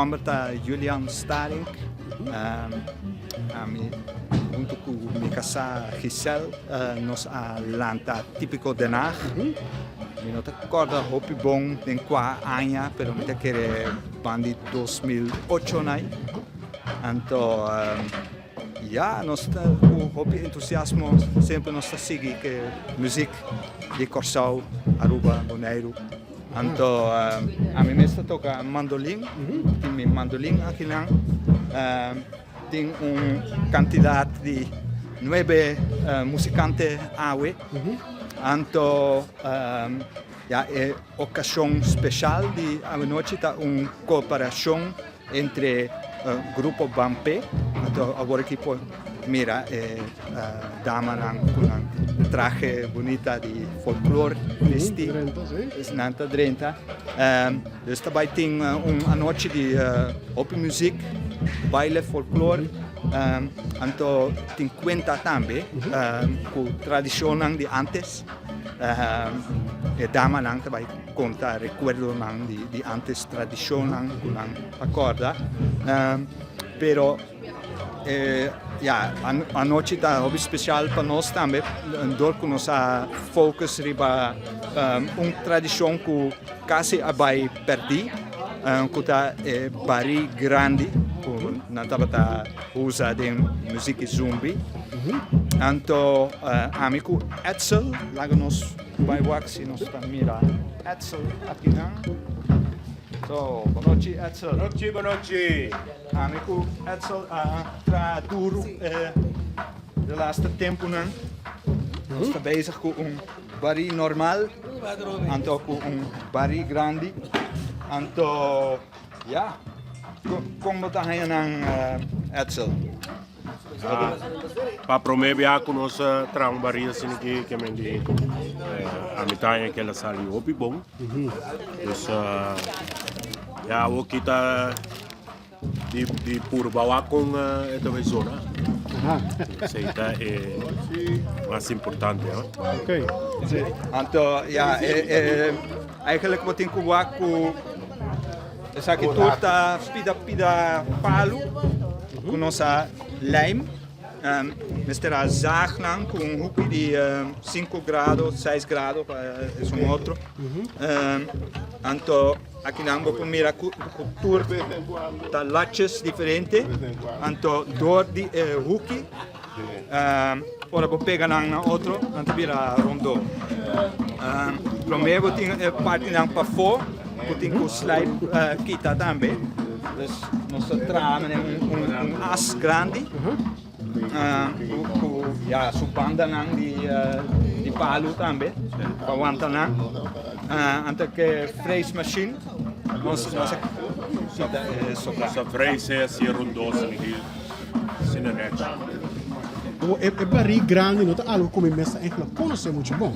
nòmber ta Julian Starink. Ami huntu ku mi kasá Giselle nos a lanta Típiko Den Haag. Mi no ta kòrda hopi bon den kua aña, pero mi ta kere bandi 2008 nai. Anto ya, nos ta ku hopi entusiasmo semper nos ta sigui ke muzik di Kòrsou, Aruba, Boneiru. Anto ami mes ta toka mandolin, tin mi mandolin akinan. Tin un kantidat di nuebe musikante awe. Anto ya e okashon speshal di awenochi ta un kooperashon entre Grupo Bampé, anto awor aki por mira e damanan ku nan trahe bunita di folklor bisti, nan ta drenta. Dus ta bai tin un anochi di hopi muziek, baile folklor, anto tin kuenta tambe ku tradishonnan di antes. E damanan ta bai konta rekuerdonan di antes, tradishonnan ku nan ta kòrda. Pero ya, anochi ta hopi spesial pa nos tambe dor ku nos a focus riba un tradishon ku kasi a bai pèrdí, ku ta e barí grandi ku nan tabata usa den muzik zumbi. Anto ami ku Edsel laga nos bai wak si nos ta mira Edsel akinan. So, bonochi Edsel. Bonochi, bonochi. Ami ku Edsel a traha duru e de laatste tempunan. Nos ta bezig ku un barí normal, anto ku un barí grandi. Anto, ya, kon bo ta haña nan, Edsel? Pa promé bia ku nos a traha un barí asina aki ke men di a mi ta haña ke el a sali hopi bon. Dus ya awor ki ta di di purba wak kon e ta bai zona. Esei ta e mas importante. Anto ya e eigenlijk bo tin ku wak ku Esaki tur ta pida pida palu ku nos a lijm. Mester a zaag nan ku un hoekje di sinku grado, seis grado pa esun otro. Anto akinan bo por mira ku tur ta latjes diferente. Anto dor di e hoekje ora bo pega nan na otro nan ta bira rondó. Promé bo tin e partinan pafó ku tin ku slijp kita tambe. Dus nos ta traha mene un as grandi ku ya su bandanan di palu tambe pa wanta nan. Anto ke freesmachine nos a kita e sobrá. Sa frees e hasié rondó asina. Asina nechi. Bo e barí grandi no ta algo ku mi mes ta eigenlijk konosé muchu bon.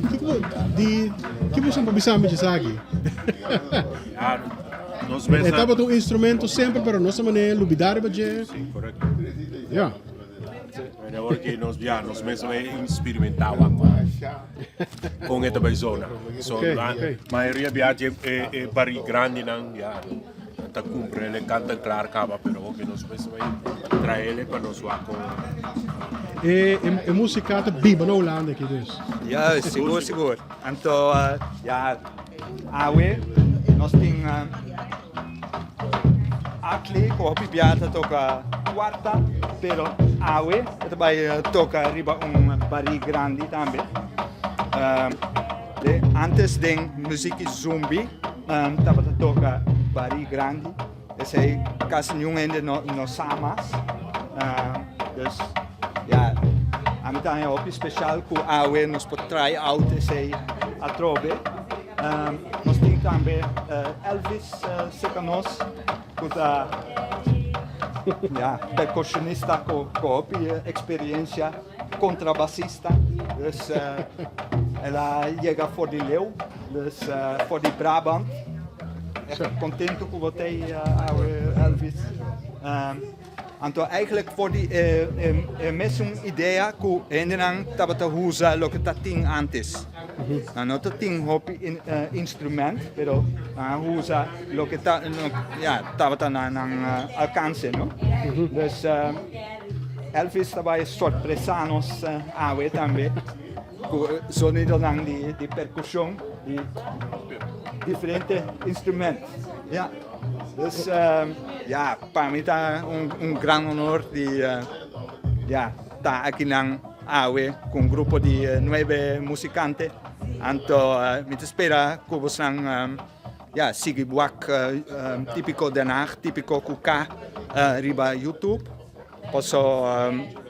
Kiko bo di ki bo por bisa mi djesaki? Ja, nos mes E tabata un instrumento semper pero nos a manera lubidá riba dje. Sí, korekto. Ja. En awor ke nos ya nos mes a experimentá wak kon e ta bai zona. So, Okay, okay. mayoria bia dje e barí grandinan ya. Nan ta cumpra el e canta klaar caba pero hopi nos mes bay traele pa nos wak con. E e musica ta biba na Hulanda aki dus. Ja, sigur sigur. Anto ja awe nos tin Atli ku hopi bia ta toka kuarta pero awe e ta bai toka riba un bari grandi tambe. Antes den muziek zumbi tabata toka bari grandi, esei kasi niun hende no sa mas. Dus ya, ami ta haña hopi speshal ku awe nos por try out esei atrobe. Nos tin tambe Elvis serka nos ku ta ya perkushonista ku hopi eksperensia. Contrabassista, dus el a yega for di leu, dus for di Brabant. Echt contento cu bo t'ey awe Elvis. Anto eigenlijk for di e e mesun idea ku hendenan tabata usa loke ta tin antes. Nan no ta tin hopi instrument, pero nan a usa loke ta ya tabata na nan alkanse, no? Dus Elvis ta bai sorpresa nos awe tambe ku sonidonan di perkushon di diferente instrument. Ya. Dus ya, pa mi ta un gran honor di ya ta akinan awe ku un grupo di nuebe musikante. Anto mi ta spera ku bosnan ya sigui wak Típiko Den Haag, Típiko ku K riba YouTube. Paso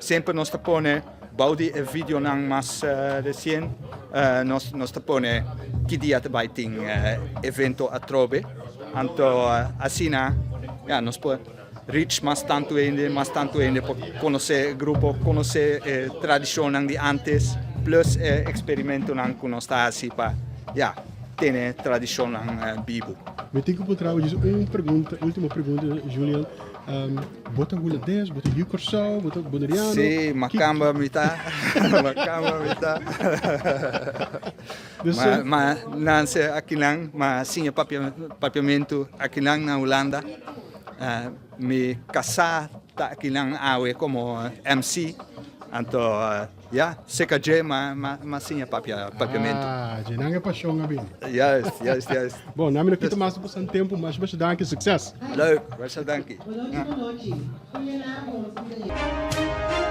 semper nos ta pone bou di e videonan mas resien nos nos ta pone ki dia ta bai tin evento atrobe. Anto asina ya nos por reach mas tantu hende, mas tantu hende por konosé e grupo, konosé e tradishonnan di antes plus e eksperimentonan ku nos ta hasi pa ya tene tradishonnan bibu. Mi tin ku puntra bo djis un pregunta, ultimo pregunta Julian. Bo ta hulandes, bo ta yu Kòrsou, bo ta boneriano. Sí, makamba mi ta. Makamba mi ta. Dus, Ma, ma nanse akinan, ma siña papia, papiamentu akinan na Hulanda. Eh, mi kasá ta akinan awe komo MC. Anto, eh, ya, seka dje ma, ma, ma siña papia, papiamentu. Ah, dje nan e pashon a bini. Juist, juist, juist. Bon, nan mi no kita mas di boso tempu, masha masha danki, sukses. Leuk, masha danki. Bonochi, bonochi. Goedenavond iedereen.